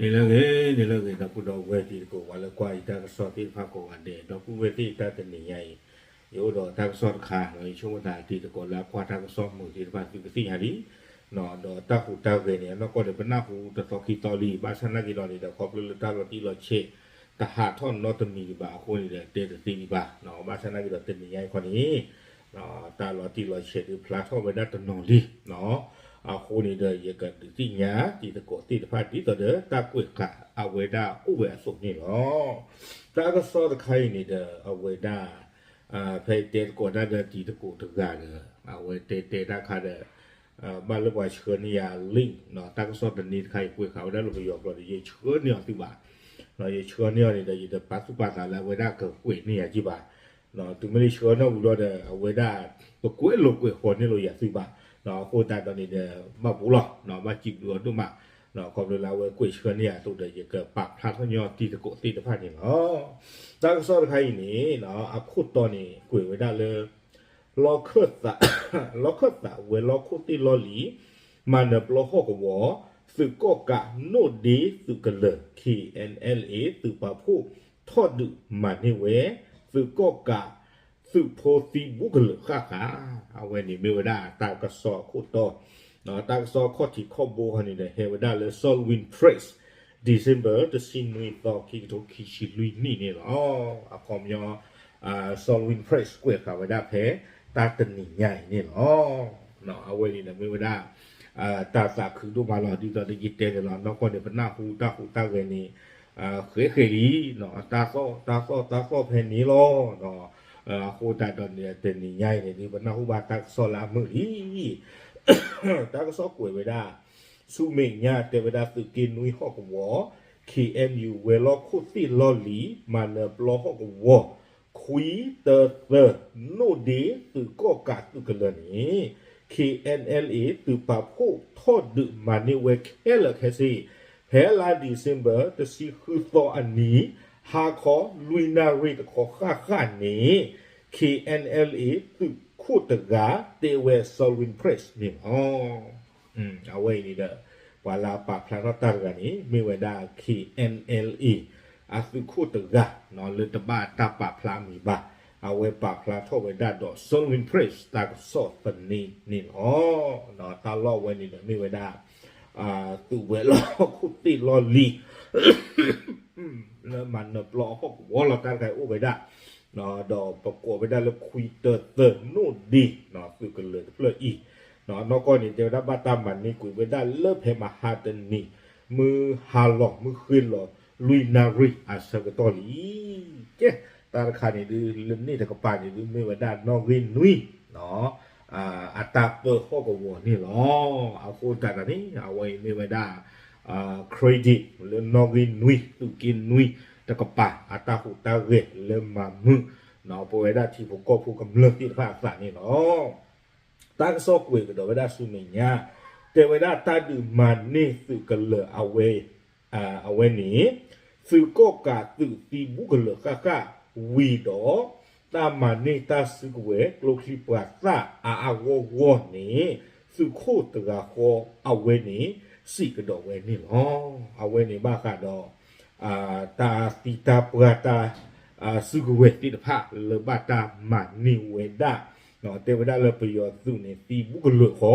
န့ၣ်လၢအဂ့ၤ, န့ၣ်လၢအဂ့ၤ ဒီပုၢ်ဒီဝဲၢ်တံၤသကိး ပှၤလၢကွၢ်ယတၢ်ကစီၣ်သ့ၣ်တဖၣ်ကိးဂၤဒဲး, ဒီပုၢ်ဝဲၢ်သ့ၣ် တၢ်တနံၤညါအံၤ ယအိၣ်ဒီးတၢ်ကစီၣ်တခါ, ယဆိကမိၣ်သးတံၤသကိးလၢအကွၢ်တၢ်ကစီၣ်မုာ်သ့ၣ်တဖၣ် သုကသ့ၣ်ညါလံ, ဒီးတၢ်ဟူးတၢ်ဂဲၤန့ၣ် အနီၢ်ကီၢ်ဒီးပနၢ်ဟူတသီခံသီလံ, ဘၣ်ဆၣ်နာ်က့ၤဒီးန့ၣ်ဒီး ခီဖျိလၢတၢ်လီၤတံၢ်လီၤဆဲး တဟးထီၣ်နီတမံၤဒံးဘၣ်အဃိန့ၣ်ဒီး တဲတသ့ဒံးဘၣ်, ဘၣ်ဆၣ်နာ်က့ၤဒီးတနံၤညါအံၤခီန့ၣ် တၢ်လီၤတံၢ်လီၤဆဲးဒုးဖျါထီၣ်ဝဲဒၣ်တနီၤလံ, အဃိန့ၣ်ဒီး ယကဒုးသ့ၣ်ညါတံၤသကိးသ့ၣ်တဖၣ် ဒ်သိးဒီးတၢ်ကွဲးဃာ်အဝဲဒၣ်အိၣ်ဝဲအသိးန့ၣ်လီၤ. တၢ်ကစီၣ်တခါအံၤန့ၣ်ဒီး အဝဲဒၣ် ဖဲတဲသကိးတၢ်ဒီးတံၤသကိးတဂၤဒီး အဝဲတဲတဲတၢ်ခါဒီး ဘၣ်လၢပှၤဆှၢန့ၢ်ယၤ link တၢ်ကစီၣ်တနံၤတခါ ယကွဲးဃာ်ဝဲဒၣ်လၢပယီၤကျိာ်ဒီး ယဆှၢန့ၢ်အီၤသုဘၣ်, ယဆှၢန့ၢ်အီၤန့ၣ်ဒီး ယတပာ်သူၣ်ပာ်သးလၢအဝဲဒၣ်ကကွဲးန့ၢ်ယၤက့ၤဘၣ်, တုၤမ့ၢ်လၢဆှၢန့ၢ်ဝံၤဒီး အဝဲဒၣ် ပကွဲးလိာ်ကွဲးဃီၤန့ၢ်လိာ်ယၤသုဘၣ်, အဃိသတးဒီးန့ၣ်ဒီး ဘၣ်ဘိလီၤ, ဘၣ်စံးဘျုးအီၤဒိၣ်မး, ခီဖျိလၢအဝဲကွဲးဆှၢန့ၢ်ယၤအသိးဒီး ယကပာ်ဖျါထီၣ်ညီတံၤသကိးသ့ၣ်တဖၣ်န့ၣ်လီၤ. တၢ်ကစီၣ်တခါအံၤန့ၣ် အခိၣ်တီန့ၣ် ကွဲးဝဲဒၣ်လၢ လီၢ်ခၢၣ်သးဝဲၤလီၢ်ခိၣ်သ့ၣ်လီၢ်လံၤ မၤနၢၤပျီဟီၣ်ကဝီၤ, သုးကီၣ်ကးနိၣ်ဒ့သုးကလၢၤ K N L A သုးပာ်ဖှိၣ်ထီၣ်ဒုးမၤန့ၢ်ဝဲ သုးကီၣ်ကးသုးဖိသံဘူးကလၢၤဃၣ်ဃၣ်, အဝဲန့ၣ်မ့ၢ်ဝဲဒၣ်တၢ်ကစီၣ်အခိၣ်တီ, တၢ်ကစီၣ်ခီၣ်ထံးခီၣ်ဘိဟီန့ၣ်ဒီး ဟဲဝဲဒၣ်လၢ Salween Press, December တဆံနွံသီ ခံကထိခံဆံလွံၢ်နံၣ်န့ၣ်လီၤ. အခီပညီ Salween Press ကွဲးဃာ်ဝဲဒၣ်ဖဲတၢ်တနံၤညါအံၤန့ၣ်လီၤ. အဝဲန့ၣ်ဒီးမ့ၢ်ဝဲဒၣ် တၢ်သးခုဒိၣ်မးလီၤ. ဒ်သိးဒီးယတဲန့ၣ်လီၤ, နီၢ်ကီၢ်န့ၣ် ပနၢ်ဟူတၢ်ဟူးတၢ်ဂဲၤန့ၣ် ဃဲးဃဲးလံ, တၢ်သီၣ် တၢ်သီၣ် တၢ်သီၣ်ဖဲန့ၣ်လီၤ. အဃိသတးဒီးန့ၣ် တနံၤညါအံၤန့ၣ်ဒုး ပနၢ်ဟူဘၣ်တၢ်ကစီၣ်လၢအမုာ်လံ. တၢ်ကစီၣ်ကွဲးဝဲဒၣ် ဆူမဲာ်ညါ တဲဝဲဒၣ်သုးက့နွံဟီၣ်ကဝီၤ K N U ဝဲၤလီၢ်ခိၣ်သ့ၣ်လီၢ်လံၤ မၤနၢၤပျီဟီၣ်ကဝီၤ ခွံတၢသၢ နိၣ်ဒ့သုးကီၣ်ကးသုးကလၢၤန့ၣ် K N L A သုးပာ်ဖှိၣ်ထီၣ်ဒုးမၤန့ၢ်ဝဲခဲလၢာ်ခဲဆ့ ဖဲလါ December တဆံဃုသီအနံၤ ဟါခီလွံၢ်နၣ်ရံၣ်တခီဃၣ်ဃၣ်န့ၣ် K N L A သုးခိၣ်တဂၤတဲဝဲ Salween Press န့ၣ်လီၤ. အဝဲအံၤန့ၣ်ဒီး ပှၤလၢအပာ်ဖျါထီၣ်တၢ်တဂၤန့ၣ် မ့ၢ်ဝဲဒၣ် K N L A အသုးခိၣ်တဂၤ လၢတဘၣ်တၢ်ပာ်ဖျါအမံၤဘၣ်. အဝဲပာ်ဖျါထီၣ်ဝဲဒၣ်ဒီး Salween Press တၢ်ကစီၣ်သန့န့ၣ်လီၤ. တၢ်လီၢ်ဝဲန့ၣ်ဒီးမ့ၢ်ဝဲဒၣ် သုးဝဲၤလီၢ်ခိၣ်သ့ၣ်လီၢ်လံၤ လၢမၤနၢၤပျီဟီၣ်ကဝီၤလီၤ. တၢ်တခါအံၤအိၣ်ဝဲဒၣ် ဒီးပကိးဝဲဒၣ်လၢခွံတၢသၢ နိၣ်ဒ့ သုးကလၢၤတဖျၢၣ်အံၤ နီၢ်ကီၢ်န့ၣ် တဲဝဲဒၣ်ဘၣ်တၢ်မၤန့ၢ်ကွံာ်ဝဲဒၣ်လၢဖဲမဟါတနံၤ မုၢ်ဟါလီၤ မုၢ်ဃ့လီၤ လွံၢ်နၣ်ရံၣ်အဆၢကတီၢ်လံ. ကဲ တၢ်တခါန့ၣ်ဒုး လၢန့ၣ်တကပၤန့ၣ်ဒုး မ့ၢ်ဝဲဒၣ်နီၣ်ဂံၢ်နွံ အတၢ်ပၢဟီၣ်ကဝီၤန့ၣ်လီၤ. အဃိသတးန့ၣ် အဝဲအံၤမ့ၢ်ဝဲဒၣ် credit လၢနီၣ်ဂံၢ်နွံ သုးက့နွံတကပၤ အတၢ်ဟူးတၢ်ဂဲၤလၢမၤမုာ် ပဝဲဒၣ်ထံဖိကီၢ်ဖိကမျၢၢ်သ့ၣ်တဖၣ်အသးန့ၣ်လီၤ. တၢ်ကစီၣ်ကွဲးကဒီးဝဲဒၣ်ဆူမဲာ်ညါ တဲဝဲဒၣ်တၢ်ဒုးမၤန့ၢ်သုးကလၢၤအဝဲ အဝဲန့ၣ် သုးကီၣ်ကးသုးသံဘူးကလၢၤဃၣ်ဃၣ်ဝံၤဒီး တၢ်မၤန့ၢ်တၢ်စုကဝဲၤကျိချံမျိာ်သၣ်အါအါဂီၢ်ဂီၢ်န့ၣ် သုးခိၣ်တဂၤဃီအဝဲန့ၣ် စံးကဒီးဝဲန့ၣ်လီၤ. အဝဲန့ၣ်ဘၣ်ဃးဒီး တၢ်သံတၢ်ပှၢ်တၢ် စုကဝဲၤသ့ၣ်တဖၣ်လၢဘၣ်တၢ်မၤန့ၢ်ဝဲဒၣ် တဲဝဲဒၣ်လၢပယီၤသုးန့ၣ် သံဘူးကလၢၤဃီ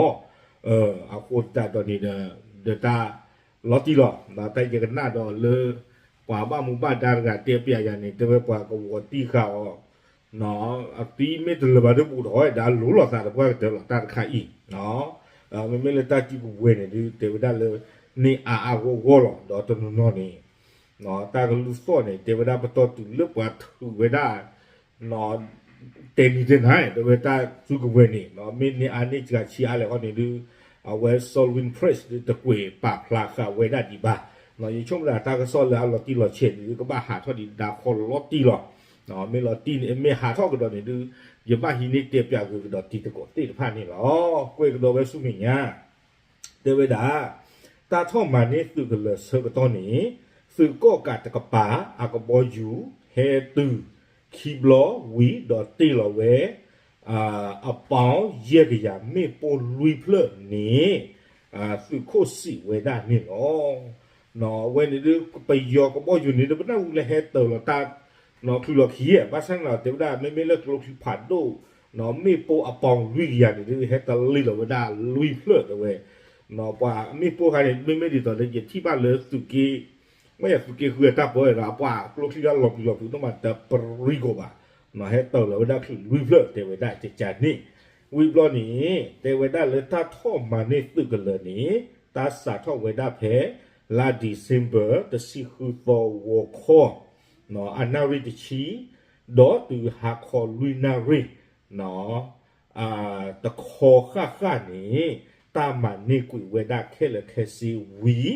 အဃိသတးဒီးန့ၣ်ဒီး တၢ်လီၤတံၢ်လီၤ တၢ်ယကနၣ်ဒီးလၢ ပှၤဘၣ်မူဘၣ်ဒါတဂၤတဲပျးယၤန့ၣ် တဲဝဲပှၤကဝီၤတံၢ်ဃာ်အီၤ အသံမ့ၢ်တလၢာ်ဘၣ်ဒီးဘူးထီၣ်ဝဲဒၣ်လိၤလိာ်သးတပှၢ်ကတၢၢ်လီၤ တၢ်တခါအံၤ မ့မ့ၢ်လၢတၢ်စုကဝဲၤန့ၣ်ဒုး တဲဝဲဒၣ်လၢ န့ၢ်အါအါဂီၢ်ဂီၢ်လီၤ ဒီးတနီၤနီၤန့ၣ် တၢ်ကလုၢ်သီၣ်န့ၣ် တဲဝဲဒၣ်ပတီၢ်တုၤလၢပှၤထုးဝဲဒၣ် တဲနံၤတဲနၤ တဲဝဲတၢ်စုကဝဲၤန့ၣ် မ့ၢ်န့ၢ်အါန့ၢ်စှၤဆံးအါလဲၣ်ဃီန့ၣ်ဒုး အဝဲ Salween Press ဒုးတကွဲးပာ်ဖျါဃာ်ဝဲဒၣ်ဒံးဘၣ်. ယဆိကမိၣ်ဒၣ်တၢ်ကစီၣ်လၢအလီၤတံၢ်လီၤဆဲးန့ၣ်ဒုး ကဘၣ်ဟးထီၣ်ဒံးဒၣ်ခီလီၤတံၢ်လီၤ. မ့ၢ်လီၤတံၢ်န့ၣ် မ့ၢ်ဟးထီၣ်ကဒီးန့ၣ်ဒုး ယဘၣ်ဟံးန့ၢ်တဲပျးဂ့ၤကဒီးတံၤသကိးသ့ၣ်တဖၣ်န့ၣ်လီၤ. ကွဲးကဒီးဝဲဆူမဲာ်ညါ တဲဝဲဒၣ် တၢ်ထီၣ်မၤန့ၢ်သုးကလၢၤဆၢကတီၢ်န့ၣ် သုးကီၣ်ကးတကပၤ အကဘီယူၤ ဟဲတုၤခံဘျီဝံၤဒီးတ့ၢ်လီၤဝဲ အပီၣ်ယဲၢ်ကယၤမ့ၣ်ပိၢ်လွံၢ်ဖျၢၣ်န့ၣ် သုးခိၣ်စံးဝဲဒၣ်န့ၣ်လီၤ. အဝဲန့ၣ်ဒုး ပယီၤကဘီယူၤန့ၣ်ဒုး ပနၢ်ဟူလၢဟဲတၢၤလီၤတၢ် နီၢ်ချုးလီၢ်ခံဧါ, ဘၣ်ဆၣ်န့ၣ်လီၤ တဲဝဲဒၣ် မ့မ့ၢ်လၢကျိချံဖးဒိၣ် နီၢ်မ့ၣ်ပိၢ်အပီၤလွံၢ်ကယၤန့ၣ်ဒုး ဟဲတလ့လီၤဝဲဒၣ်လွံၢ်ဖျၢၣ်တဲဝဲ, နီၢ်ပှၤမ့ၣ်ပိၢ်ခါန့ၣ် မ့မ့ၢ်ဒ်သိးလၢယထံၣ်ဘၣ်လၢသုးက့ မ့ၢ်ယၤသုးက့ဃုအတၢ်ပၢဒီး အပှၤကျိချံလၢလီၤပျံၤလီၤဖုး နီၢ်မးတပရံကိးဘၣ်, နီၢ်ဟဲတလီၤဝဲဒၣ်ချုးလွံၢ်ဖျၢၣ်တဲဝဲဒၣ်ကကန့ၣ်, ဝံၤဘျီန့ၣ် တဲဝဲဒၣ်လၢတၢ်ထီၣ်မၤန့ၢ်သုးကလၢၤန့ၣ် တၢ်စးထီၣ်ဝဲဒၣ်ဖဲ လါ December တဆံဃုသီဂီၤခီ အနၣ်ရံၣ်တဆံ ဒီးတုၤဟါခီလွံၢ်နၣ်ရံၣ် တခီဃၣ်ဃၣ်န့ၣ် တၢ်မၤန့ၢ်ကွံာ်ဝဲဒၣ်ခဲလၢာ်ခဲဆ့ဝံၤ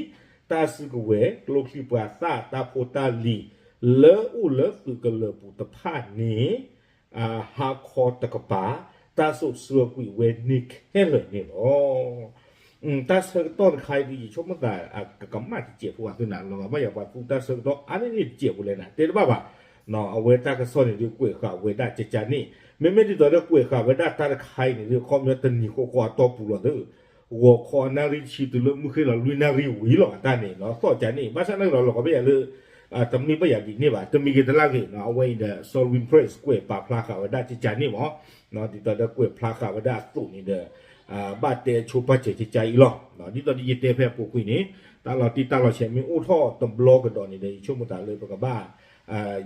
တၢ်စုကဝဲၤ ကျိချံပှၤသၣ် တၢ်ဖိတၢ်လံၤ လၢအိၣ်လၢသုးကလၢၤပူၤတဖၣ်န့ၣ် ဟါခီတကပၤ တၢ်စိာ်ဆှၢကွံာ်ဝဲန့ၢ်ခဲလၢာ်န့ၣ်လီၤ. တၢ်ဆၢကတီၢ်တခါအံၤဒုး ယဆိကမိၣ်သး ကကမၣ်တစဲးဖိအသုနၤ လီၤဂာ်ဘၣ်ယၤပှၤသူတၢ်ဆၢကတီၢ်အါန့ၢ်န့ၢ်တစဲးဖိလဲၣ်နၤ တဲတဘၣ်ဘၣ် အဝဲတၢ်ကစီၣ်န့ၣ်ဒုး ကွဲးဃာ်ဝဲဒၣ်ကကန့ၣ်, မ့မ့ၢ်ဒ်သိးဒီးကွဲးဃာ်ဝဲဒၣ်တၢ်တခါအံၤန့ၣ်ဒုး ခီပညီတနံၤဃီဃီအတီၢ်ပူၤလီၤသၢ, ဂီၤခီအနၣ်ရံၣ်တဆံတုၤလၢမုၢ်ဃ့ၢ်လီၤလွံၢ်နၣ်ရံၣ်ဝံၤလီၤ အတၢ်န့ၣ် သီၣ်ကကန့ၣ် ဘၣ်ဆၣ်န့ၣ်လီၤ လီၤကီဘၣ်ယၤလၢ တမ့ၢ်ဘၣ်ယၤဒ်န့ၣ်ဘၣ် တမံၤက့ၤတလၢ်ဂ့ၤ အဝဲအံၤဒီး Sovereign Press ကွဲးပာ်ဖျါဃာ်ဝဲဒၣ်ကကန့ၣ်မး, ဒ်သိးဒီးကွဲးဖျါဃာ်ဝဲဒၣ်အသိးန့ၣ်ဒီး ဘၣ်တဲဆိပာ်စၢၤကကအံၤလီၤ. ဒ်သိးဒီးယတဲဖဲအပူၤကွံာ်န့ၣ် တၢ်လီၤတံၢ်တၢ်လီၤဆဲးမ့ၢ်အိၣ်ထီၣ်တဘျီကဒီးန့ၣ်ဒီး ယဆိကမိၣ်သးလၢပကဘၣ်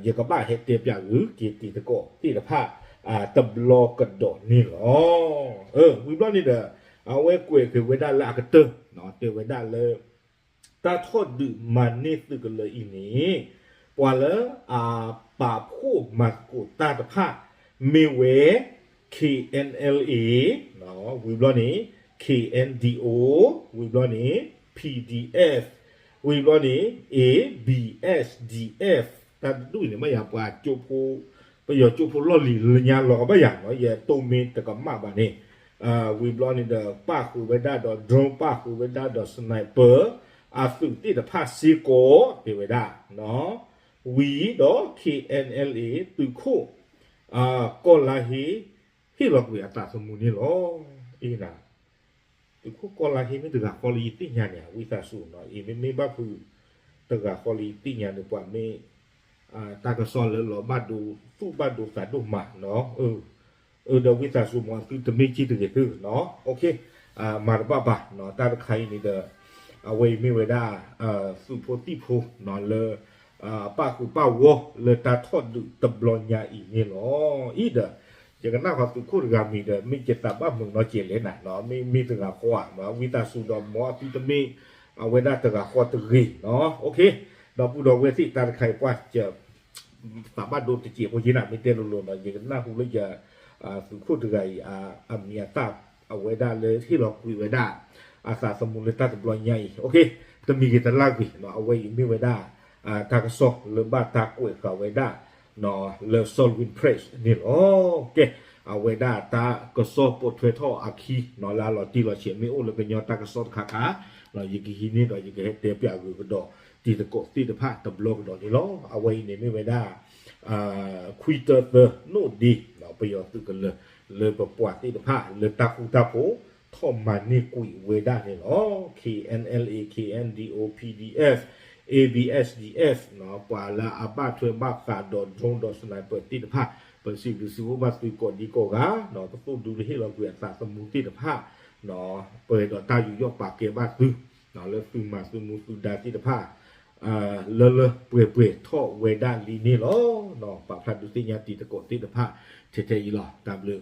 ယကဘၣ်ဟဲတဲပၠးဂုာ်က့ၤတံၤသကိးသ့ၣ်တဖၣ် တဘျီကဒီးန့ၣ်လီၤ. ဝံၤဘျီန့ၣ်ဒီး အဝဲကွဲးက့ၤဝဲဒၣ်လၢအကတၢၢ် တဲဝဲဒၣ်လၢ တၢ်ထီၣ်ဒုးမၤန့ၢ်သုးကလၢၤအံၤန့ၣ် ပှၤလၢအပာ်ဖှိၣ်မၤသကိးတၢ်တဖၣ် မ့ၢ်ဝဲ K N L A ဝံၤဘျီန့ၣ် K N D O ဝံၤဘျီန့ၣ် P D F ဝံၤဘျီန့ၣ် A B S D F တၢ်တဒူၣ်န့ၣ် မ့ၢ်ယၤပှၤကၠိဖိ ပယီၤကၠိဖိလီၢ်လံၤလၢညါလီၤကဘၣ်ယၤနီၤ ယတိၢ်မ့ၢ်တကမၣ်ဘၣ်န့ၣ် ဝံၤဘျီန့ၣ်ဒီး ပၣ်ဃုာ်ဝဲဒၣ်ဒီး drone ပၣ်ဃုာ်ဝဲဒၣ်ဒီး sniper အသုးသ့ၣ်တဖၣ်စ့ၢ်ကီး တဲဝဲဒၣ် ဝံၤဒီး K N L A သုးခိၣ် ကီၢ်လါဟ့ ဟ့ၣ်လီၤကွံာ်အသးသမူန့ၣ်လီၤ. အ့ သုးခိၣ်ကီၢ်လါဟ့မ့ၢ်တဂၤဃီလၢယသ့ၣ်ညါန့ၣ် ဝံသးစူၤနီၤ အ့ မ့မ့ၢ်ဘၣ်ဖုး တဂၤဃီလၢယသ့ၣ်ညါန့ၣ် ပှၤမ့ၢ် တၢ်ကစီၣ်လၢလီၤဘၣ်ဒိသူၣ်ဘၣ်ဒိသးဒိၣ်မးနီၤ အၢ ဒီးဝံသးစူၤမ့ၢ်သုတမ့ၢ်ကံၣ်တဂ့ၤသု မၤတဘၣ်ဘၣ် တၢ်တခါအံၤန့ၣ်ဒီး အဝဲအံၤမ့ၢ်ဝဲဒၣ် သုးဖိသံၣ်ဖိလၢ ပၣ်ဃုာ်ပၣ်ဂီၢ်လၢတၢ်ထီၣ်ဒုးတဘျီညါအံၤန့ၣ်လီၤ. အံၤဒီး ယကနၣ်ဃီသုးခိၣ်တဂၤမံၤဒီး မ့ၢ်ယသးဘၣ်မုာ်နီတစဲးလဲၣ်နၤ မ့ၢ်မ့ၢ်တဂၤဃီဧါ ဝံသးစူၤဒီးမ်အသုတမ့ၢ် အဝဲဒၣ်တဂၤဃီတဂ့ၤနီၤ ဒီပုၢ်ဒီဝဲၢ်သ့ၣ်တၢ်တခါအံၤပှၢ် သးဘၣ်ဒိတစဲးဖိယ့နၤ မ့ၢ်တဲလိၤလိၤဒီး ယကနၢ်ဟူလၢယ သုးခိၣ်တဂၤအံၤ အမံၤအသၣ် အဝဲဒၣ်လၢဟ့ၣ်လီၤကွံာ်ဝဲဒၣ် အသးသမူလၢတၢ်တဘျီညါအံၤ တမံၤဂ့ၤတလၢ်ဂ့ၤ အဝဲအံၤမ့ၢ်ဝဲဒၣ် တၢ်ကစီၣ်လၢဘၣ်တၢ်ကွဲးဃာ်ဝဲဒၣ် လၢ Sovereign Press န့ၣ်လီၤ. ကဲ အဝဲဒၣ်တၢ်ကစီၣ်ပိာ်ထွဲထီၣ်အခံ လၢအလီၤတံၢ်လီၤဆဲးမ့ၢ်အိၣ်လၢကညီတၢ်ကစီၣ်တခါခါ ယကဟံးန့ၢ်ဒီးယကဟဲတဲပၠးဂုာ်ကဒီး တံၤသကိးသ့ၣ်တဖၣ်တဘျီကဒီးန့ၣ်လီၤ. အဝဲအံၤန့ၣ်မ့ၢ်ဝဲဒၣ် ခွံတၢသၢနိၣ်ဒ့ ပယီၤသုးကလၢၤ လၢပပှၤသ့ၣ်တဖၣ်လၢတၢ်ဃူတၢ်ဖိး ထီၣ်မၤန့ၢ်ကွံာ်ဝဲဒၣ်န့ၣ်လီၤ. K N L A, K N D O, P D F, A B S D F ပှၤလၢအဘၣ်ထွဲဘၣ်ဃးဒီး drone ဒီး sniper သ့ၣ်တဖၣ် ပစံးဘျုးစံးဖှိၣ်ဘၣ်သုကိးဒံကိးဂၤ ပသိၣ်ဒူလၢဟ့ၣ်လီၤကွံာ်အသးသမူသ့ၣ်တဖၣ် ပှဲၤဒီးတၢ်ယူးယီၣ်ပာ်ကဲဘၣ်သု လၢသုမၤသုမူသုဒါသ့ၣ်တဖၣ် လၢလၢပှဲၤပှဲၤထီၣ်ဝဲဒၣ်လံန့ၣ်လီၤ. ပာ်ဖျါဒုးသ့ၣ်ညါတံၤသကိးသ့ၣ်တဖၣ် ထဲထဲအံၤလီၤ. တၢ်ဘျုး